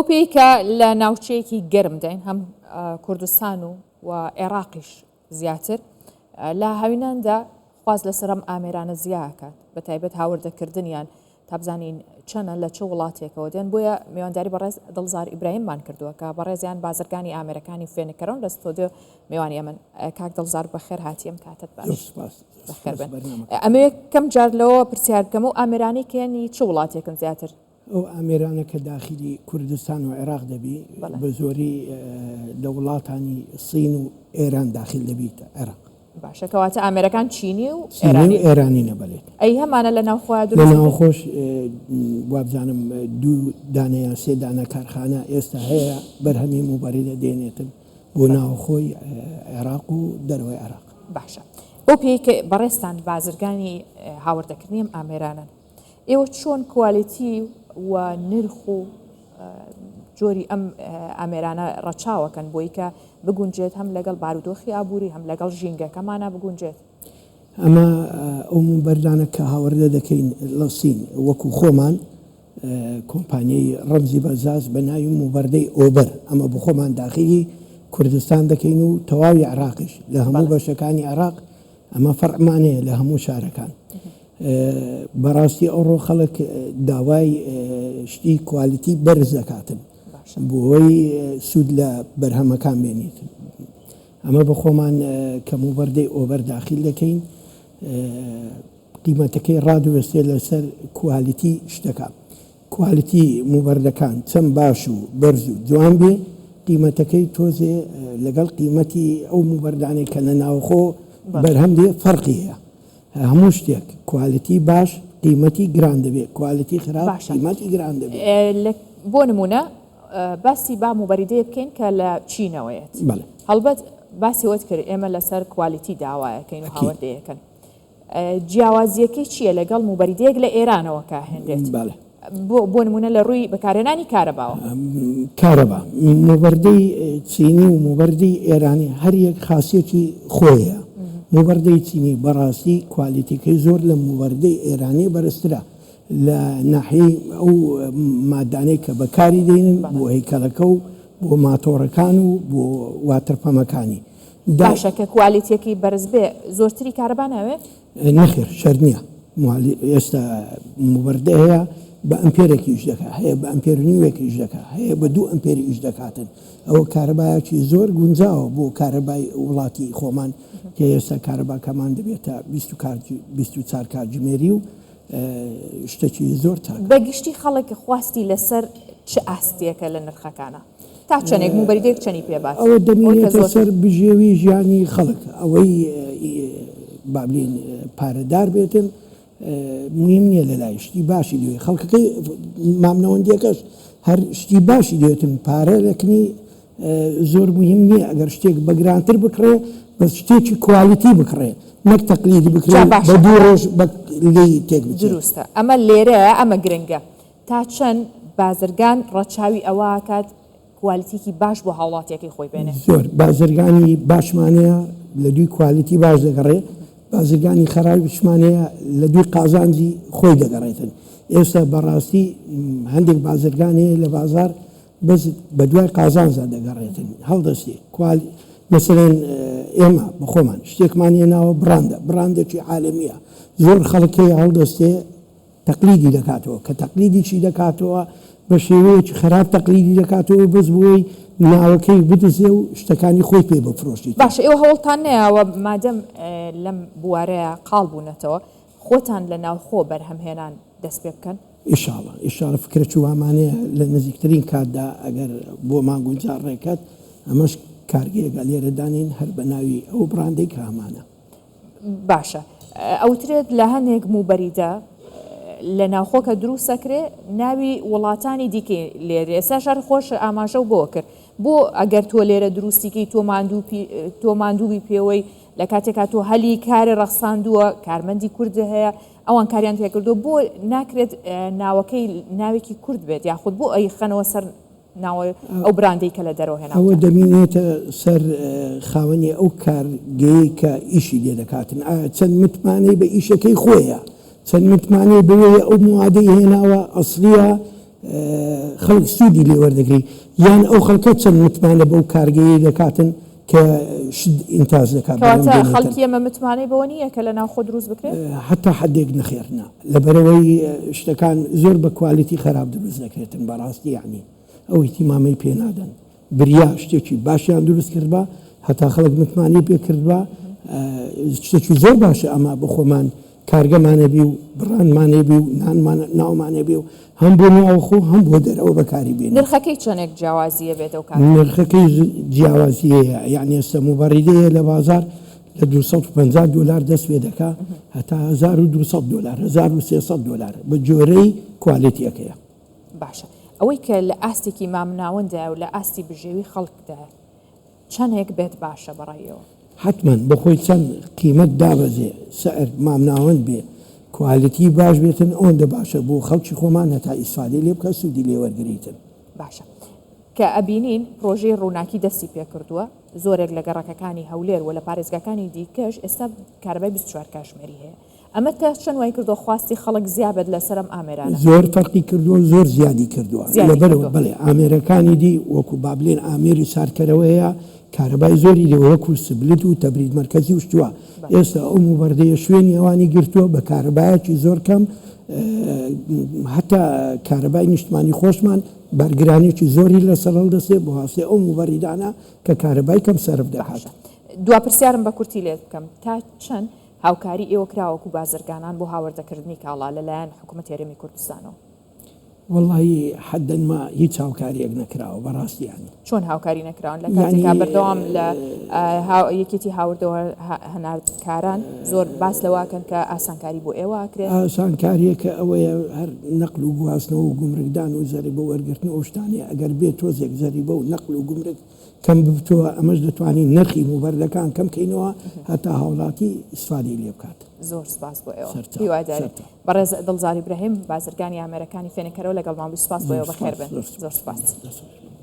بەو پێیەی کە لە ناوچەیەکی گەرمداین هەم کوردستان و و عێراقیش زیاتر لە هاویناندا خواست لەسەر ئەم ئامێرانە زیاکات بە تایبەت هاوردەکردنیان تا بزانین چەنە لە چ وڵاتێکەوە دێن بۆیە میوانداری بەڕێز دڵزار ئیبراهیممان کردووە کە بەڕێزیان بازرگانی ئامێرەکانی فێنکەرەوەن لە ستۆدیۆ میوانی ئەمن کاک دڵزار بەخێر هاتی ئەم کاتت باش. بەخێر بن. ئەمەوێت کەم جار لەوە پرسیار بکەم و ئامێرانی کێنی چ وڵاتێکن زیاتر؟ ئەو ئامێرانە کە داخیلی کوردستان و عێراق دەبی بە زۆری لە وڵاتانی سین و ئێران داخیل دەبیتە عێراق. باشە کەواتە ئامێرەکان چینی و ئێرانی ئێرانی نەبەلێت. ئەی هەمانە لە ناوخۆ لە ناوخۆش وابزانم دوو دانە یان سێ دانە کارخانە ئێستا هەیە بەرهەمی موبەریدە دێنێتن بۆ ناوخۆی عێراق و دەرەوەی عێراق. باشە بەو پێی کە بەڕێزتان بازرگانی هاوردەکردنی ئەم ئامێرانەن ئێوە چۆن کوالیتی و نرخ و جۆری ئەم ئامێرانە ڕەچاوەکەن بۆی کە بگونجێت هەم لەگەڵ بارودۆخی ئابووری هەم لەگەڵ ژینگەکەمانە بگونجێت؟ ئەمە ئەو موبەردانە کە هاوردە دەکەین لە سین وەکو خۆمان کۆمپانیای ڕەمزی بەزاز بە ناوی موبەردەی ئۆبەر ئەمە بخۆمان داخلی کوردستان دەکەین و تەواوی عێراقیش لە هەموو بەشەکانی عێراق ئەمە فەرعمان هەیە لە هەموو شارەکان. بەڕاستی ئەوڕۆ خەڵک داوای شتی کوالیتی بەرز دەکاتن بۆی سوود لە بەرهەمەکان بێنیت ئەمە بە خۆمان کە موبەردەی ئۆبەر داخیل دەکەین قیمەتەکەی ڕادوەستێت لەسەر کوالیتی شتەکە کوالیتی موبەردەکان چەند باش و بەرز و جوان بێ قیمەتەکەی تۆزێ لەگەڵ قیمەتی ئەو موبەردانەی کە لە ناوخۆ بەرهەم دێ فەرقی هەیە هەموو شتێک کوالیتی باش قیمەتی گران دەبێ کوالیتی خراپ باشە قیمەتی گران دەبێ. بۆ نمونە باسی با موبەریدەیە بکەین کە لە چینەوەیەت بەڵێ. هەڵبەت باسی ئەوەت کرد ئێمە لەسەر کوالیتی داوایەکەین و ئەکید. هاوردەیەکەن جیاوازییەکەی چییە لەگەڵ موبەریدەیەک لە ئێرانەوە کە هێنرێت؟ بەڵێ. بۆ بۆ نموونە لە ڕووی بەکارهێنانی کارەباوە. کارەبا، موبەردەی چینی و موبەردەی ئێرانی هەر یەک خاسیەتی خۆی هەیە. موبەردەی چینی بەڕاستی کوالیتیکەی زۆر لە موبەردەی ئێرانی بەرزترە لە ناحیەی ئەو مادانەی کە بەکاری دێنن بۆ هەیکەلەکە و بۆ ماتۆڕەکان و بۆ واترپەمەکانی. باشە کە کوالیتیەکەی بەرز بێ زۆرتری کارەبا ناوێ؟ نەخێر شەرت نیە ئێستا موبەردە هەیە بە ئەمپێرێک ئیش دەکا هەیە بە ئەمپێر نیوێک ئیش دەکا هەیە بە دوو ئەمپێر ئیش دەکاتن ئەوە کارەبایەکی زۆر گونجاوە بۆ کارەبای وڵاتی خۆمان کە ئێستا کارەباکەمان دەبێتە 24 کاتژمێری و شتێکی زۆر چاکە. بە گشتی خەڵک خواستی لەسەر چ ئاستێکە لە نرخەکانە؟ تا چەنێک موبەریدەیەک چەنی پێ بات؟ ئەوە دەمینێتە سەر بژێوی ژیانی خەڵک ئەوەی با بلێین پارەدار بێتن مهم نییە لە لای شتی باشی دوێ خەڵکەکەی مامنەوەندیەکەش هەر شتی باشی دوێتن پارە لەکنی زۆر مهم نییە ئەگەر شتێک بەگرانتر بکڕێ بەس شتێکی کوالیتی بکڕێ نەک تەقلیدی بکرێ بە دوو ڕۆژ لێی تێک بچێت. دروستە ئەمە لێرە ئەمە گرنگە تا چەند بازرگان ڕەچاوی ئەوە ئەکات کوالیتیکی باش بۆ هاوڵاتیەکەی خۆی بێنێ؟ زۆر بازرگانی باشمان هەیە لە دووی کوالیتی باش دەگەڕێ، بازرگانی خەراپیشمان هەیە لە دووی قازانجی خۆی دەگەڕێتن. ئێستا بەڕاستی هەندێک بازرگان هەیە لە بازار بەس بە دوای قازانجا دەگەڕێتن هەڵدەستێ کوالی مەسەلەن ئێمە بەخۆمان شتێکمان هێناوە بڕاندە بڕاندێکی عالەمیە زۆر خەڵک هەیە هەڵدەستێ تەقلیدی دەکاتەوە کە تەقلیدیشی دەکاتەوە بە شێوەیەکی خراپ تەقلیدی دەکاتەوە بەس بۆی ناوەکەی بدزێ و شتەکانی خۆی پێ بفرۆشیت. باشە ئێوە هەوڵتان نەیاوە مادەم لەم بوارەیا قاڵ بوونەتەوە خۆتان لە ناوخۆ بەرهەمهێنان دەست پێ بکەن؟ ئیشاڵا ئیشاڵا فکرەکی وامان هەیە لە نزیکترین کاتدا ئەگەر بۆمان گونجا ڕێکەت ئەمەش کارگەیەک لێرە دانێین هەر بە ناوی ئەو بڕاندەی کە هەمانە. باشە ئەوترێت لە هەنێک موبەریدە لە ناوخۆ کە دروست ئەکرێ ناوی وڵاتانی دیکەی لێرێ ئێستاش هەر خۆش ئاماژەو بۆ کرد بۆ ئەگەر تۆ لێرە دروستیکەی تۆ ماندوو تۆ ماندووبی پێوەی لە کاتێکا تۆ هەلی کارێ ڕەخساندووە کارمەندی کورد هەیە ئەوان کاریان پێکردووە بۆ ناکرێت ناوەکەی ناوێکی کورد بێت یاخود بۆ ئەیخەنەوە سەر ناوە ئەو براندەی کە لە دەرەوە هێناوتە. ئەوە دەمینێتە سەر خاوەنی ئەو کارگەیەی کە ئیشی لێ دەکاتن ئایا چەند متمانەی بە ئیشەکەی خۆیە چەند متمانەی بەوەیە ئەو موادەی هێناوە ئەسڵیە. خەڵک سوودی لێ وەردەگری یان ئەو خەڵکە چەند متمانە بەو کارگەیەی دەکاتن کە شت ئینتاج دەکات بەرهەم کەواتە دێنێتن. خەڵکی ئێمە متمانەی بەوە نییە کە لە ناوخۆ دروست بکرێت؟ هەتا حەدێک نەخێر نا لەبەرئەوەی شتەکان زۆر بە quality خەراپ دروست دەکرێتن بەڕاستی یەعنی ئەو ئیهتیمامەی پێ نادەن بریا شتێکی باشیان دروست کردبا هەتا خەڵک متمانەی پێ کردبا شتێکی زۆر باشە ئەمە بۆ خۆمان کارگەمان هەبی و بڕانمان هەبی و نانمان ناومان هەبی و هەم بۆ ناوخۆ هەم بۆ دەرەوە بەکاری بێنین. نرخەکەی چەندێک جیاوازی هەبێت ئەو کاتە؟ نرخەکەی جیاوازی هەیە یەعنی ئێستا موبەڕیدەیە لە بازاڕ لە 250 دۆلار دەست پێ دەکا هەتا 1200 دۆلار 1300 دۆلار بە جۆرەی quality یەکەیە. باشە ئەوەی کە لە ئاستێکی مامناوەندایە و لە ئاستی بژێوی خەڵکدایە چەندێک بێت باشە بەڕای ئێوە؟ حەتمەن بەخۆی چەند قیمەت دابەزێ سعر مامناوەند بێ quality باش بێتن ئەوەندە باشە بۆ خەڵکی خۆمان هەتا ئیسفادەی لێ بکا سوودی لێ وەرگریتن. باشە کە ئەبینین پرۆژەی ڕووناکی دەستی پێکردووە زۆرێک لە گەڕەکەکانی هەولێر و لە پارێزگاکانی دیکەش ئێستا کارەبای 24 کاژمێری هەیە ئەمە تا چەند وای کردووە خواستی خەڵک زیابێت لەسەر ئەم ئامێرانە؟ زۆر فەرقی کردووە و زۆر زیادی کردووە زیادی لەبەرئەوە کردووە. بەڵێ ئامێرەکانی دی وەکو با بلێن ئامێری ساردکەرەوە هەیە کارەبای زۆری دەوێ وەکو split و تەبرید مەرکەزی و شتوا بەڵێ. ئێستا ئەو موبەردەیە شوێنی ئەوانی گرتووە بە کارەبایەکی زۆر کەم هەتا کارەبای نیشتمانی خۆشمان بارگرانیەکی زۆری لەسەر هەڵدەستێ بۆ واسطەی ئەو موبەریدانە کە کارەبای کەم سەرف دەکات. باشە دوا پرسیارم بە کورتی لێت بکەم تا چەند هاوکاری ئێوە کرا وەکو بازرگانان بۆ هاوردەکردنی کاڵا لە لایەن حکومەتی هەرێمی کوردستانەوە؟ وەڵاهی حەدەن ما هیچ هاوکاریەک نەکراوە بەڕاستی یانی. چۆن هاوکاری نەکراون لە یانی کاتێکا بەردەوام لە یەکێتی هاوردەوە هەناردکاران زۆر باس لەوە ئەکەن کە ئاسانکاری بۆ ئێوە ئەکرێت. ئاسانکاریەکە ئەوەیە هەر نەقل و گواستنەوە و گومرگدان و زەریبە وەرگرتن و ئەو شتانەیە ئەگەر بێت تۆزێک زەریبە و نەقل و گومرگ کەم ببتەوە ئەمەش دەتوانین نرخی موبەردەکان کەم کەینەوە هەتا هاوڵاتی ئیسفادەی لێ بکات. زۆر سپاس بۆ ئێوە سەرچاو هیوادارین سەرچاو. بەڕێز دڵزار ئیبراهیم بازرگانی ئامێرەکانی فێنککەرەوە لەگەڵمان بووی سپاس بۆ زۆر ئێوە سپاس بەخێر بێن زۆر زۆر سپاس سپاس. دەست خۆش.